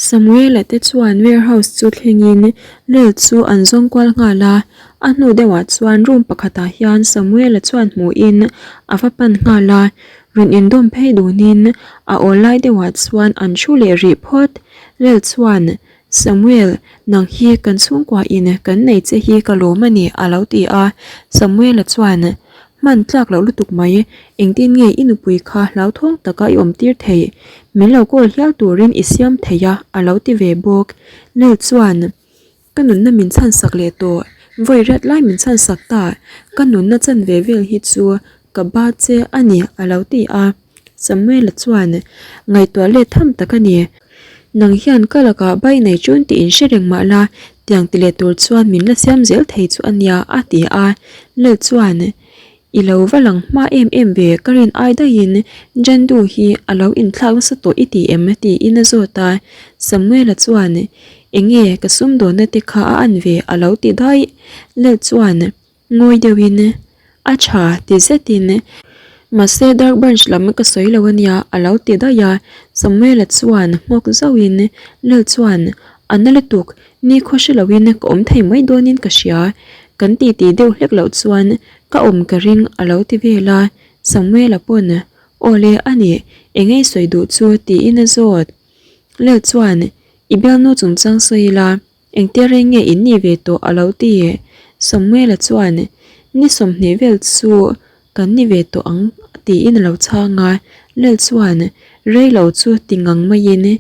Samuela te chuan warehouse chu thlengin Lel chu an zawng kual nghal a, a hnu deuhah chuan room pakhatah hian Samuela chuan hmuhin a va pan nghal a, rawn indawm phei dunin a awl lai deuhah chuan an thu leh rih phawt. Lel chuan, Samuel, nang hi kan chhungkua in kan nei che hi ka lawm a ni a lo ti a, Samuela chuan, Hman tlak loh lutuk mai, engtin nge i nupui kha hlauthawng taka i awm tir theih? Min lo call hial turin i siam thei a, a lo ti ve bawk. Lel chuan, Ka nunna min chhansak leh tawh, vawi riat lai min chhansak ta, ka nunna chanve vel hi chu ka ba che a ni, a lo ti a. Samuela chuan, Ngaihtuah let tham tak a ni. Nang hian ka lakah bai nei chun tih in hre reng mah la, tiang ti leh tur chuan min la siam zel thei chu a nia, a ti a. Lal chuan, I lo va lang hma em em ve, ka rin ai daihin Jandu hi a lo inthlak nasa tawh i ti em? tiin a zawt a. Samuela chuan, Enge ka sumdawnna te kha a an ve, a lo ti daih. Lal chuan, Ngawi deuhin, A tha ti zetin, Mahse Dark Branch lam ka sawi lo ania a lo ti daih a, Samuela chuan nghawk zauhin, Lal chuan, A na lutuk, ni khaw hre loin ka awm thei mai dawnin ka hria, kan titi deuh hlek loh chuan ka awm ka ring a lo ti vel a, Samuela pawn, Aw le a nih, eng ei sawi duh chu tiin a zawt. Lal chuan, I bialnu chungchang sawi ila, Engtia reng nge in nih ve tawh a lo ti? Samuela chuan, Ni 20 vel chu kan ni ve tawh ang tiin a lo chhang a. Lal chuan, Rei lo chu ti ngang maiin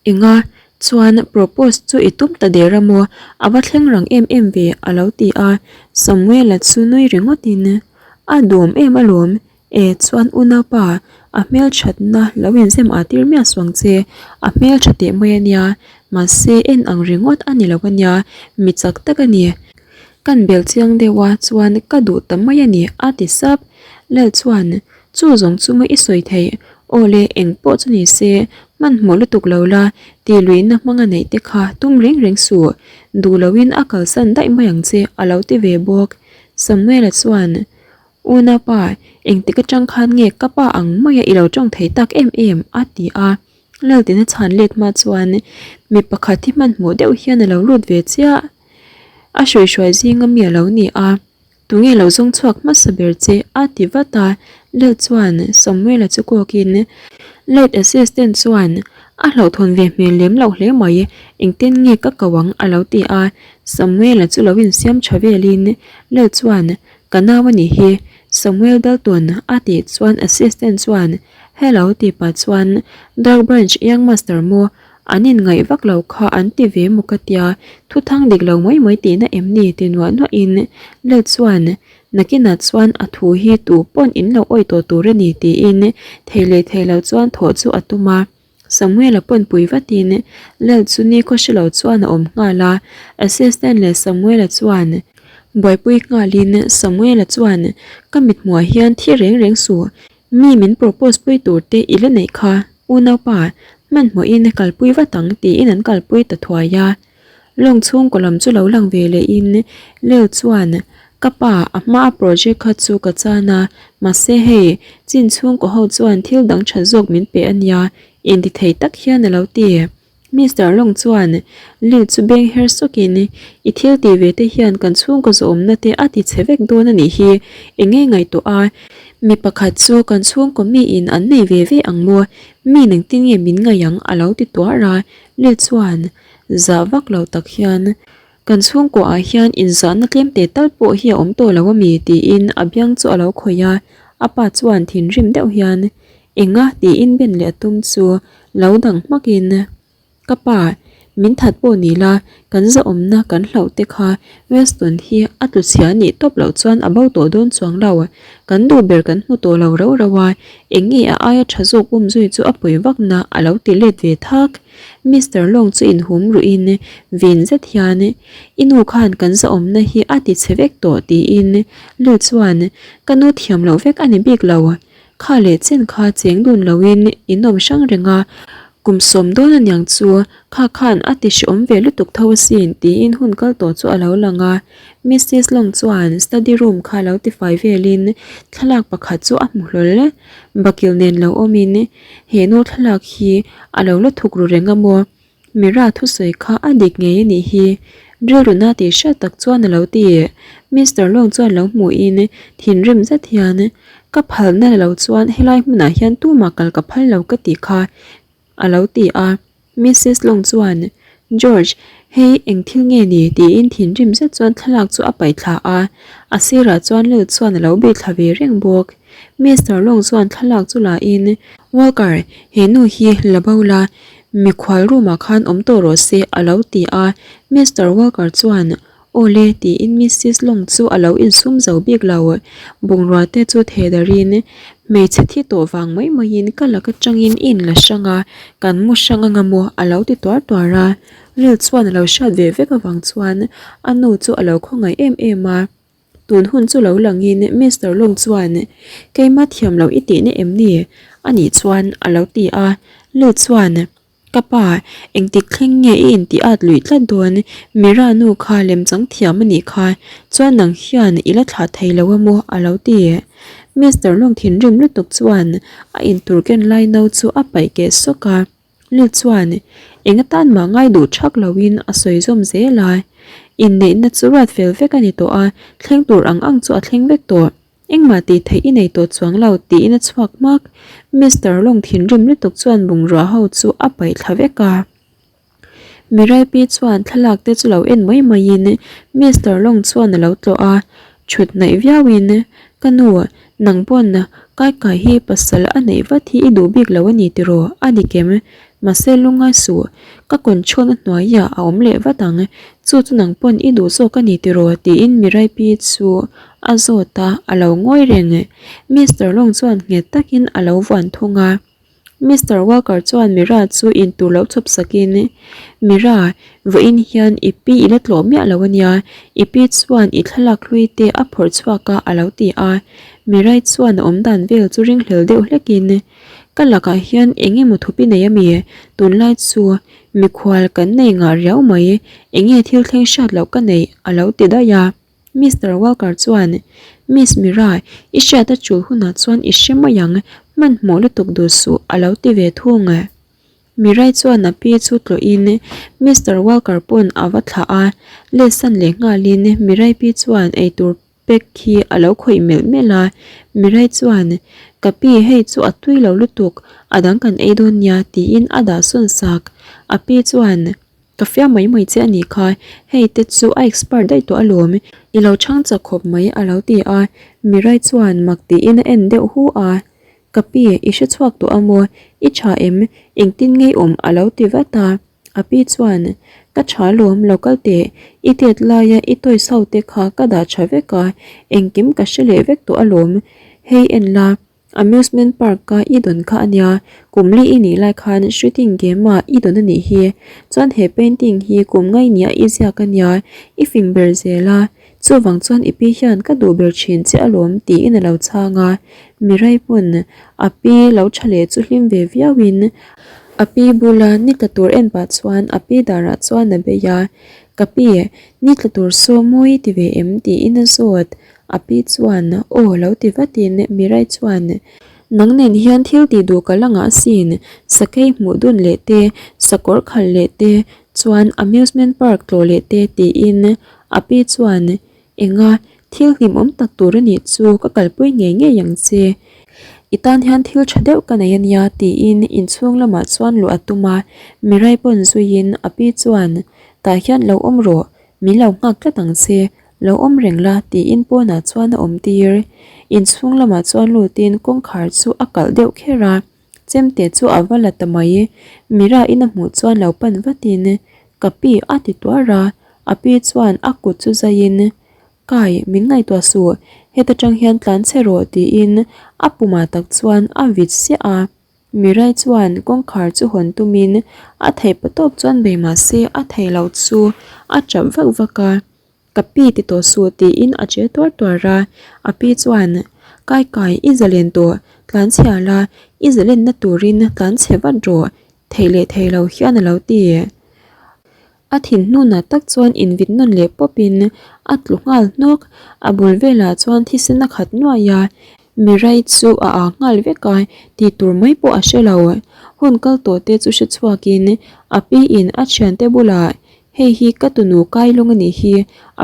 enga chuan propose chu i tum ta der a maw? A va thleng rang em em ve a lo ti a. Samuela chu nui ringawtin, A duhawm em alawm, E chuan unaupa, a hmelthatna lo inzem ah tir miah suang che, a hmeltha teh mai a nia, mahse en ang ringawt a ni lo a nia, mi chak tak a ni. Kan bel chiang deuh a chuan ka duh ta mai a ni a ti sap. Lal chuan, Chu zawng chunga i sawi theih, aw le eng pawh chu ni se, hmanhmawh lutuk lo la, tih luihna hmanga neih te kha tum reng reng suh, duh loin a kalsan daih mai ang che a lo ti ve bawk. Samuela chuan, Unaupa, engtik atang khan nge ka pa ang maia i lo tawng thei tak em em? a ti a. Laltina chhan let hma chuan mi pakhat hi hmanhmawh deuh hian a lo lut ve chiah. A hruihruai zinga mi a lo ni a, Tunge lo zawng chhuak hmasa ber che? a ti vat a. Lal chuan Samuela chu kawkin, Late assistant chuan a hlauhthawn ve hmel lem loh hle mai, engtin nge ka ko ang? a lo ti a. Samuela chu lo insiam tha velin Lal chuan Ka nau a nih hi, Samuel Dalton a tih chuan assistant chuan Hello tih pah chuan Dark Branch Young Master maw an inngaih vak lo kha an ti ve maw ka tia, thuthang dik lo mai mai tihna em ni ti nuah nuahin Lal chuan nakinah chuan a thu hi tu pawn in lo awih tawh tur a ni tiin thei leh thei lo chuan thawh chu a tum a. Samuela pawn pui vatin Lal chu ni khaw hre lo chuan a awm nghal a, Assistant leh Samuela chuan buaipui nghalin Samuela chuan ka mithmuah hian thi reng reng suh, mi min propose pui tur te i la neih kha, unaupa, hmanhmawhin kalpui vat ang tiin an kalpui ta thuai a. Lawng chhungkaw lam chu lo lang ve lehin Leo chuan, Ka pa, a hmaa project kha chu ka chan a, mahse hei, chin chhungkaw ho chuan thil dang tha zawk min pe a nia, intithei tak hian a lo ti. Mister Long chuan Leo chu beng her sawkin, I thil tih ve te hian kan chhungkaw zawhawmna te a ti chhe vek dawn a nih hi, eng nge ngaihtuah a, mi pakhat chu kan chhungkaw miin an nei ve ve ang maw, mi nengtin nge min ngaih ang a lo ti tuar a, Leo chuan Zah vak lo tak hian, Kan chhungkuaah hian inzahna tlem teh tal pawh hi a awm tawh lo ami? tiin a biang chu a lo khawih a, a pa chuan thinrim deuh hian, Enga? tiin ben leh a tum chu lo dang hmakin, Ka pa, min that pawh ni la, kan zahawmna kan hlauh te kha Weston hi a tlu chhia nih tawp loh chuan a bo tawh dawn chuang lo, kan duh ber kan hmu tawh lo rau rau a, eng nge a aia tha zawk um zui chu a pawi vakna a lo ti let ve thak. Mister Long chu inhum ruhin vin zet hian, I nu khan kan zahawmna hi a ti chhe vek tawh tiin Lil chuan, Ka nu thiam loh vek a ni bik lo. Kha leh chen kha cheng dun loin in awm hrang reng a, kum sawm dawn aniang chu kha khan a ti hrehawm ve lutuk tho asin tiin hun kal tawh chu a lo lang a. Missis Long chuan study room kha lo tifai velin thlalak pakhat chu a hmu hlawl. Bakil nen lo awmin he nu thlalak hi a lo la thuk ru reng a maw? Mira thusawi kha a dik ngei a nih hi. Rilruna tih hriat tak chuan a lo ti. Mister Long chuan lo hmuhin thinrim zet hian, Ka phalna la lo chuan helai hmunah hian tumah kal ka phal lo ka tih kha a lo ti a. Missis Long chuan, George, hei eng thil nge ni? tiin thinrim zet chuan thlalak chu a paih thla a, a sirah chuan Lil chuan a lo bih thla ve reng bawk. Mister Long chuan thlalak chu la in, Walker, he nu hi la bo la, mikhual room ah khan awm tawh rawh se a lo ti a. Mister Walker chuan, Aw le, tiin Missis Long chu a lo insum zo bik lo. Bungrua te chu theh darin, Hmeichhe thi tawh vang mai maiin ka lak atangin i inla hrang a, kan mu hrang anga maw? a lo ti tuar tuar a. Ril chuan a lo hriat ve vek avang chuan a nu chu a lo khawngaih em em a. Tun hun chu lo langin Mister Long chuan, Keima thiam loh i tihna em ni? Anih chuan a lo ti a. Lil chuan, Ka pa, engtik thleng nge i intih at luih tlat dawn? Mira nu kha lemchang thiam a nih kha, chuan nang hian i la thlah thei lo a maw? a lo ti. Mister Lawng thinrim lutuk chuan a intur ken lai no chu a paih keh sawk a. Lil chuan eng atan mah ngai duh thak loin a sawi zawm zel a. Inneihna chu ruat fel vek a ni tawh a, thleng tur ang ang chu a thleng vek tawh. Engmah tih theih i nei tawh chuang lo tiin a chhuak hmak. Mister Long thinrim lutuk chuan bungrua ho chu a paih thla vek a. Miraipi chuan thlalak te chu lo en mai maiin Mister Long chuan a lo tlawh a, thut hnaih viauin, Ka nu, nang pawn kai kai hi pasal a neih vat hi i duh bik lo a ni tiraw? A ni kem. Mahse lungngai suh, ka control na hnuaiah a awm leh vat ang, chu chu nang pawn i duh zawk a ni tiraw? tiin Miraipi chu a zawt a, a lo ngawi reng. Mister Long chuan nghet takin a lo vuan thung a. Mister Walker chuan Mira chu intur lo chhawp sakin, Mira, vawiin hian i pi i la tlawh miah lo a nia, i pi chuan i thlalak hlui te a phawrh chhuak a a lo ti a. Mirai chuan a awmdan vel chu ringhlel deuh hlekin, Ka lakah hian eng emaw thup i nei a mi? Tunlai chu mikhual kan nei ngah riau mai, enge thil thleng hriat loh ka neih a lo ti daih a. Mister Walker chuan, Miss Mira, i hriat a chul hunah chuan i hre mai ang, hmanhmawh lutuk duh suh a lo ti ve thung. Mirai chuan a pi chu tlawhin Mister Walker pawn a va thlah a, let san leh nghalin Mirai pi chuan eitur Pek hi a lo khawih melh melh a, Mirai chuan, Ka pi, hei chu a tui lo lutuk, a dang kan ei dawn nia, tiin a dah sawn sak. A pi chuan, Ka fiam mai mai che a nih kha, hei te chu a expert daih tawh alawm, i lo chhang chak khawp mai, a lo ti a. Mirai chuan mak tiin a en deuh hu a, Ka pi, i hre chhuak tawh a maw? I tha em? Engtin ngei awm? a lo ti vat a. A pi chuan, Ka tha lawm, lo kal teh. I tet laia i toys ho te kha ka dah tha vek a, engkim ka hre leh vek tawh alawm. Hei en la, amusement park ka i dawn kha a nia, kum li i nih lai khan shooting game ah i dawn a nih hi. Chuan he painting hi kum ngai nia i ziak a nia, i fing ber zel a. Chuvang chuan i pi hian ka duh ber thin che alawm tiin a lo chhang a, Mirai pawn a pi lo tha leh chu hlim ve viauin a pi bula ni tla tur en pah chuan a pi darah chuan a bei a, Ka pi, ni tla tur saw mawi i ti ve em? tiin a zawt. A pi chuan aw lo ti vatin Mirai chuan Nang nen hian thil tih duh ka la ngah asin, sakei hmuh dun leh te, sakawr khalh leh te, chuan amusement park tlawh leh te tiin A pi chuan, Enga, thil hlimawm tak tur a nih chu ka kalpui ngei ngei ang che. I tan hian thil tha deuh ka nei a nia tiin inchhung lamah chuan luh a tum a, Mirai pawn zuiin a pi chuan, Tah hian lo awm rawh, min lo nghak tlat ang che, lo awm reng la tiin pawnah chuan a awm tir. Inchhung lamah chuan lutin kawngkhar chu a kalh deuh kher a. Chemte chu a va la ta mai. Mira in a hmuh chuan lo pan vatin, Ka pi a ti tuar a, a pi chuan a kut chu zaiin, Kai, min ngaihtuah suh, heta tang hian tlan che rawh tiin a pumah tak chuan a vit siah a. Mirai chuan kawngkhar chu hawn tumin a theih patawp chuan bei mah se a theih loh chu a tap vak vak a. Ka pi ti tawh suh tiin a che tuar tuar a, a pi chuan, Kai kai, i zalen tawh, tlan chhia la, i zalenna turin tlan chhe vat rawh, theih leh thei lo hian a lo ti. A thin hnunah tak chuan invit nawn leh pawpin a tlu nghal hnawk, a bul velah chuan thisen a khat nuai a, Mirai chu a ah nghal vek a, tih tur mai pawh a hre lo. Hun kal tawh te chu hre chhuakin a pi in a thiante bulah Hei hi ka tunu Kailung a nih hi,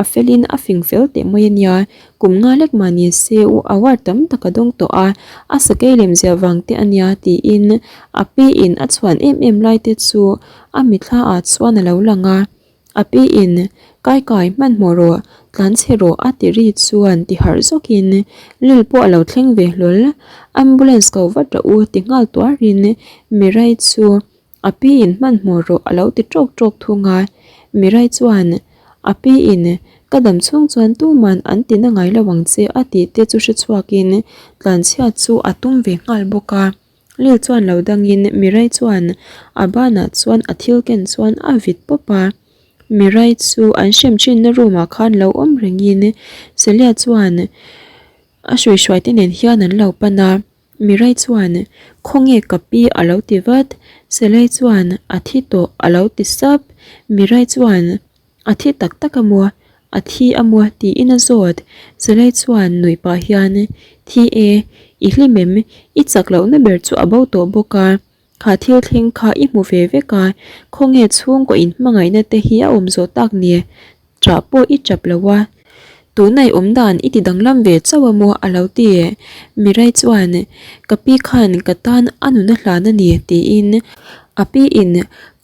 a felin a fing fel teh mai a nia, kum nga lek mah ni se u award tam tak a dawng tawh a, a sakei lem zia vang te a nia tiin a pi in a chhuan em em lai te chu a mitthla ah chuan a lo lang a. A pi in, Kai kai hmanhmawh rawh, tlan chhe rawh a ti ri chuan ti harh zawkin Lil pawh a lo thleng ve hlawl, Ambulance ko vat rawh u ti nghal tuarin Mirai chu A pi in hmanhmawh rawh a lo ti tawk tawk thung a, Mirai chuan a pi in ka dam chhung chuan tuman an ti na ngai lo ang che a tih te chu hre chhuakin tlanchhiat chu a tum ve nghal bawk a. Lil chuan lo dangin Mirai chuan a banah chuan a thil ken chuan a vit pawp a. Mirai chu an hrem thinna room ah khan lo awm rengin Celia chuan a hruihruai te nen hian an lo pan a. Mirai chuan, Khawnge ka pi a lo ti vat. Selei chuan, A thi tawh a lo ti sap. Mirai chuan, A thi tak tak a maw? A thi a maw? tiin a zawt. Selei chuan nuih pah hian, Thi e, i hlim em? I chak lohna ber chu a bo tawh bawk a. Kha thil thleng kha i hmu ve vek a, khawnge chhungkaw inhmangaihna te hi a awm zawh tak ni? Ṭah pawh i ṭap lo a, tunah i awm dan i ti danglam ve chauh a maw a lo ti. Mirai chuan, Ka pi khan ka tan a nuna hlan a ni tiin a pi in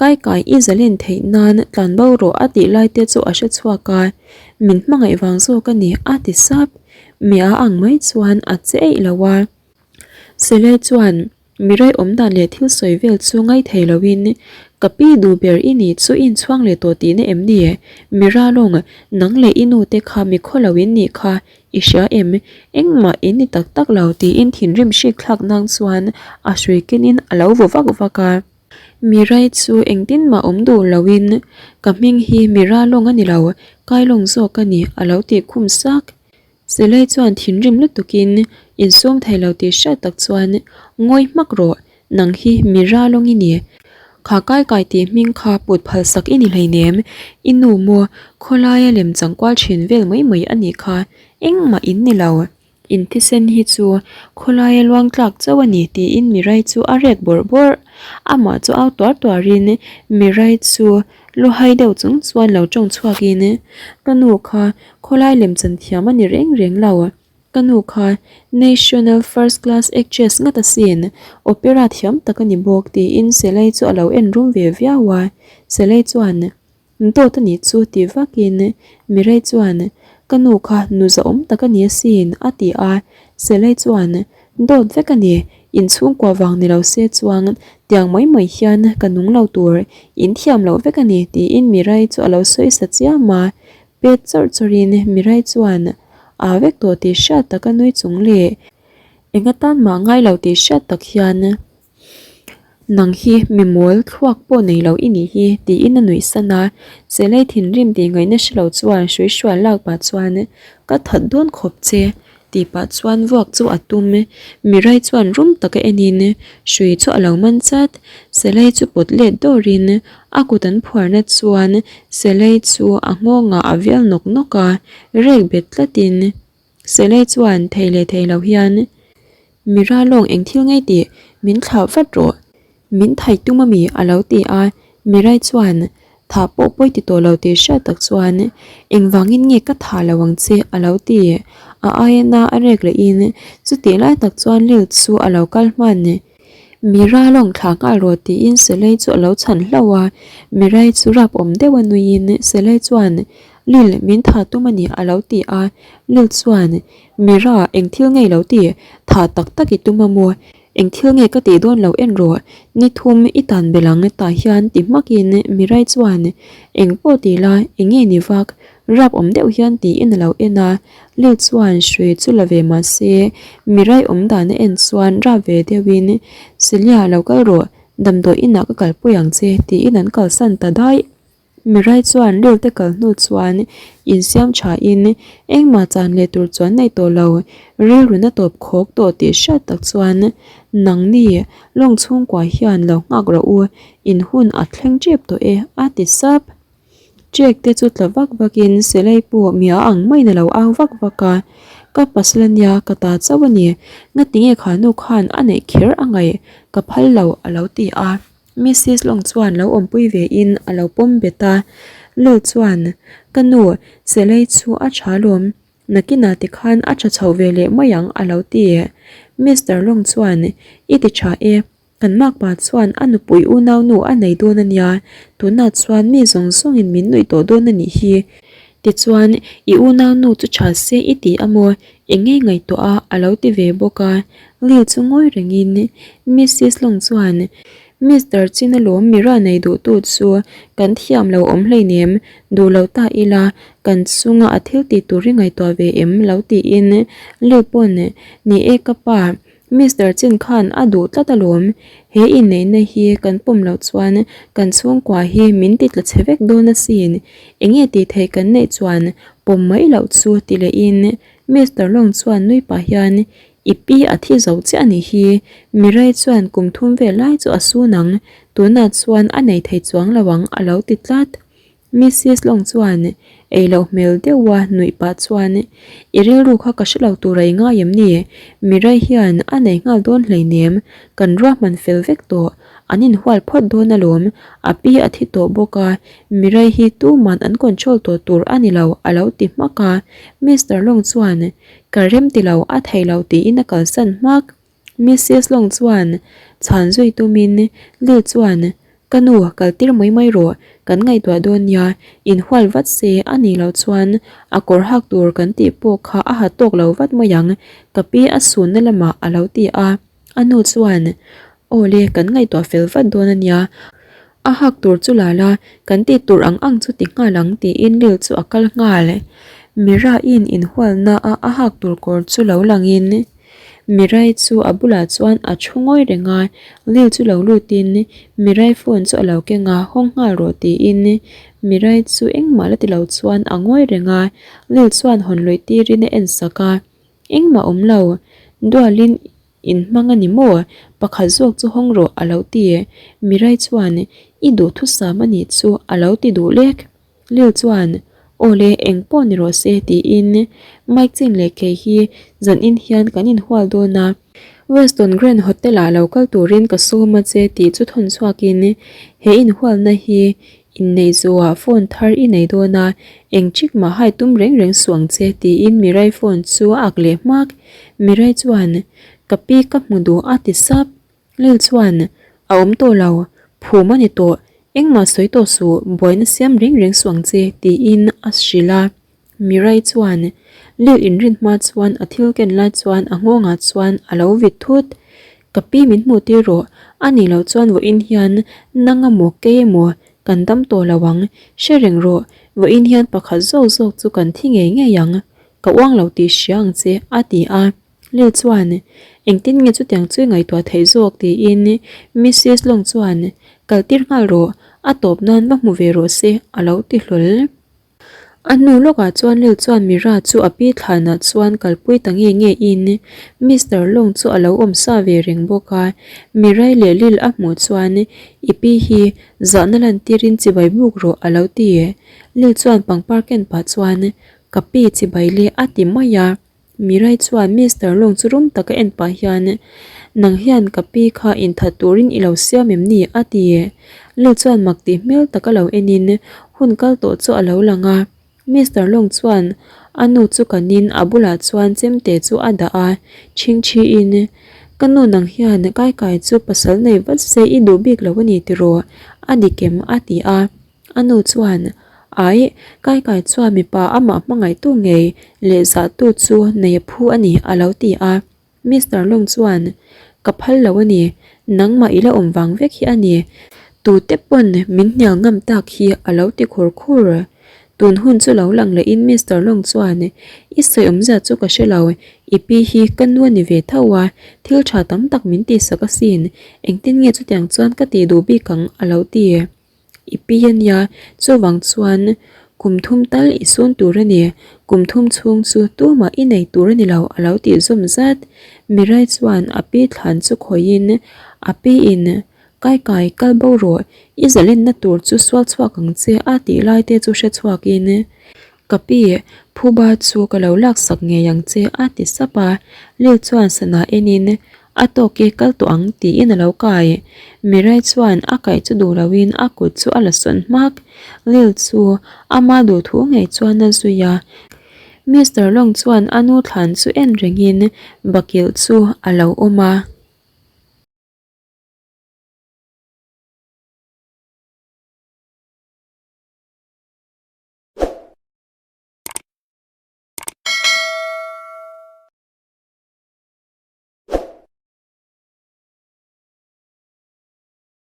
kai kai i zalen theih nan tlan bo rawh a tih lai te chu a hre chhuak a, min hmangaih vang zawk a ni a ti sap. Mi a ang mai chuan a che eih lo a. Selei chuan Mirai awm dan leh thil sawi vel chu ngai thei loin, Ka pi duh ber i nih chu i inchhuang leh tawh tihna em ni? Mira lawng, nang leh i nu te kha mi khaw lo in nih kha i hria em? Engmah in ni tak tak lo tiin thinrim hrik thlak nang chuan a hrui kenin a lo vaw vak vak a. Mirai chu engtin mah awm duh loin, Ka hming hi Mira lawng a ni lo, Kailawng zawk a ni a lo tih khum sak. Silai chuan thinrim lutukin insum thei lo tih hriat tak chuan ngawi hmak rawh, nang hi mi ralawng i ni. Kha kai kai tih hming kha put phal sak i ni hleinem, i nu maw khawlaia lem chang kual thin vel mai mai a nih kha, engmah in ni lo. In thisen hi chu khawlaia luang tlak chauh a ni tiin Mirai chu a rek bawrh bawrh. Amah chu au tuar tuarin Mirai chu Luhai deuh chung chuan lo tawng chhuakin, Ka nu kha khawlai lemchan thiam a ni reng reng lo. Ka nu kha National First Class Actress ngat asin, opera thiam tak a ni bawk tiin Selei chu a lo en rum ve viau a. Selei chuan, Dawt a nih chu ti vakin Mirei chuan, Ka nu kha nu zahawm tak a ni asin a ti a. Selei chuan, Dawt vek a ni, inchhungkua vang ni lo se chuan tiang mai mai hian ka nung lo tur, in thiam loh vek a ni tiin Mirai chu a lo sawi sa chiam a, pet chawrh chawrhin Mirai chuan aa vek tawh tih hriat tak a nui chung leh eng atan mah ngai lo tih hriat tak hian Nang hi mi mawl thluak pawh nei lo i nih hi tiin a nuih san a, Selei thinrim tih ngaihna hre lo chuan hrui hrual lak pah chuan ka that dawn khawp che tih pah chuan vuak chu a tum. Mirai chuan rum taka enin hrui chu a lo man chat. Selei chu pawt let dawrin a kut an phuarna chuan Selei chu a nghawngah a vial nawk nawk a, rek bet tlatin Selei chuan thei leh thei lo hian Mira lawng eng thil ngei tih min thlah vat rawh, min thai tum ami a lo ti a, Mirai chuan thah pawh pawi ti tawh lo tih hriat tak chuan engvangin nge ka thah lo ang che a lo ti, a aia na a rek lehin chutih lai tak chuan Lil chu a lo kal hman. Mira lawng thlah nghal rawh tiin Selei chu a lo chhan hlauh a, Mirai chu rap awm deuh a nuiin Selei chuan Lil min thah tum a ni a lo ti a, Lil chuan Mira eng thil ngei lo ti, thah tak tak i tum a maw? Eng thil nge ka tih dawn lo en rawh, ni thum i tan belh ang tah hian ti hmakin Mirai chuan eng pawh ti la eng nge ni vak Rap awm deuh hian tiin a lo en a, Lil chuan hrui chu la ve mah se, Mirai awm dan a en chuan rap ve deuhin, Celia lo kal rawh, damdawi inah ka kalpui ang che tiin an kalsan ta daih. Mirai chuan Lil te kal hnu chuan insiam thain engmah chan leh tur chuan nei tawh lo, rilru na tawp khawk tawh tih hriat tak chuan nangni lawng chhungkua hian lo nghak rawh u, in hun a thleng tep tawh e a ti sap. Ṭek te chu tla vak vakin Selei pawh mi a ang maiin a lo au vak vak a. Ka pasal ania, ka ta chauh a ni. Ngatinge kha nu khan a neih kher a ngaih? Ka phal lo, a lo ti a. Missis Long chuan lo awmpui ve in a lo pawm bet a. Lil chuan, Ka nu, Selei chu a tha lawm. Nakinah tikhan a tha chho ve leh mai ang, a lo ti. Mister Long chuan, I ti tha e. Kan makpa chuan a nupui unaunu a nei dawn a nia, tunah chuan mi zawng zawngin min nuih tawh dawn a nih hi. Tichuan, i unaunu chu tha se i ti a maw? Eng nge ngaihtuah a? a lo ti ve bawk a. Lil chu ngawi rengin Missis Long chuan, Mister Chin alawm mira nei duhtu chu kan thiam lo awm hleinem, duh lo ta ila kan chunga a thil tih tur i ngaihtuah ve em? lo tiin Lil pawn, Ni e ka pa, Mister Chin khan a duh tlat alawm, he inneihna hi kan pawm loh chuan kan chhungkua hi min ti tla chhe vek dawn asin, enge tih theih kan neih chuan pawm mai loh chu ti lehin Mister Long chuan nui pah hian i pi a thi zo chiah anih hi, Mirai chuan kum thum vel lai chu a sun ang, tunah chuan a nei thei chuang lo ang a lo ti tlat. Missis Long chuan ei loh hmel deuha nuih pah chuan, I rilru kha ka hre lo tura i ngai em ni? Mirai hian a nei nghal dawn hleinem, kan ruahman fel vek tawh, an inhual phawt dawn alawm, a pi a thi tawh bawk a, Mirai hi tuman an control tawh tur a ni lo a lo ti hmak a. Mister Long chuan, Ka rem ti lo, a thei lo tiin a kalsan hmak. Missis Long chuan chhan zui tumin Lil chuan, Ka nu, kal tir mai mai rawh, kan ngaihtuah dawn nia, inhual vat se a nih loh chuan a kawr hak tur kan tih pawh kha a ha tawk lo vat mai ang, ka pi a sunna lamah a lo ti a. A nu chuan, Aw le, kan ngaihtuah fel vat dawn a nia, a hak tur chu la la, kan tih tur ang ang chu ti nghal ang tiin Lil chu a kal nghal. Mira-in inhualna a a hak tur kawr chu lo langin, Mirai chu a bulah chuan a thu ngawi reng a, Lil chu lo lutin Mirai phone chu a lo keng a, hawng nghal rawh tiin Mirai chu engmah la ti lo chuan a ngawi reng a, Lil chuan hawn luih tirin a en sak a, Engmah awm lo, Dualin in hmang a ni maw? Pakhat zawk chu hawng rawh a lo ti. Mirai chuan I duhthusam a nih chu a lo ti duh lek. Lil chuan, Aw le, eng pawh ni rawh se, tiin Mike Chin leh kei hi zanin hian kan inhual dawn a, Weston Grand Hotel-ah lo kal turin ka sawm a che tih chu thawn chhuakin he inhualna hi inneih zawhah phone thar i nei dawn a, eng chik mah hai tum reng reng suh ang che, tiin Mirai phone chu a ak leh hmak. Mirai chuan, Ka pi ka hmu duh a ti sap. Lil chuan, A awm tawh lo, phum a ni tawh, engmah sawi tawh suh, buaina siam reng reng suh ang che, tiin a hrilh a. Mirai chuan, Lil inrin hma chuan a thil ken lai chuan a nghawngah chuan a lo vit thut. Ka pi min hmuh tir rawh, a nih loh chuan vawiin hian nang emaw kei emaw kan dam tawh lo ang, hre reng rawh, vawiin hian pakhat zawk zawk chu kan thi ngei ngei ang, ka uang lo tih hria ang che, a ti a. Lil chuan, Engtin nge chutiang chu i ngaihtuah theih zawk? tiin Missis Long chuan, Kal tir nghal rawh, a tawp nan va hmu ve rawh se, a lo ti hlawl. A hnu lawkah chuan Lil chuan Mira chu a pi thlanah chuan kalpui ta nge nge in Mister Long chu a lo awm sa ve reng bawk a. Mirai leh Lil a hmuh chuan, I pi hi zahna lantirin chibai buk rawh, a lo ti. Lil chuan pangpar ken pah chuan, Ka pi chibai le, a ti mai a. Mirai chuan Mister Long chu rum taka en pah hian, Nang hian ka pi kha inthat turin i lo siam em ni? a ti. Lil chuan mak tih hmel taka lo enin hun kal tawh chu a lo lang a. Mister Long chuan a nu chu kanin a bulah chuan chemte chu a dah a, chhingchhiin, Ka nu nang hian kai kai chu pasal nei vat se i duh bik lo a ni tiraw? A dik em? a ti a. A nu chuan, Ai, Kai Kai chuan mipa amah hmangaihtu ngei leh zahtu chu nei a phu a ni, a lo ti a. Mister Long chuan, Ka phal lo a ni, nangmah i la awm vang vek hi a ni. Tute pawn min hnial ngam tak hi, a lo ti khur khur. Tun hun chu lo lang lehin Mister Long chuan, I sawi awmzia chu ka hre lo, i pi hi ka nu a ni ve tho a, thil tha tam tak min tihsak asin, engtin nge chutiang chuan ka tih duh bik ang, a lo ti. I pi a nia, chuvang chuan kum thum tal i sun tur a ni, kum thum chhung chu tumah i nei tur a ni lo a lo tih zawm zat. Mirai chuan a pi thlan chu khawihin a pi in Kai kai kal bo rawh, i zalenna tur chu sual chhuak ang che a tih lai te chu hre chhuakin. Ka pi, phuba chu ka lo laksak ngei ang che a ti sap a. Lil chuan sana enin A tawk e kal tawh ang tiin a lo kai. Mirai chuan a kaih chu duh loin a kut chu a la sawn hmak. Lil chu ama duhthu ngei chuan a zui a. Mister Long chuan a nu thlan chu en rengin bakilh chu a lo awm a.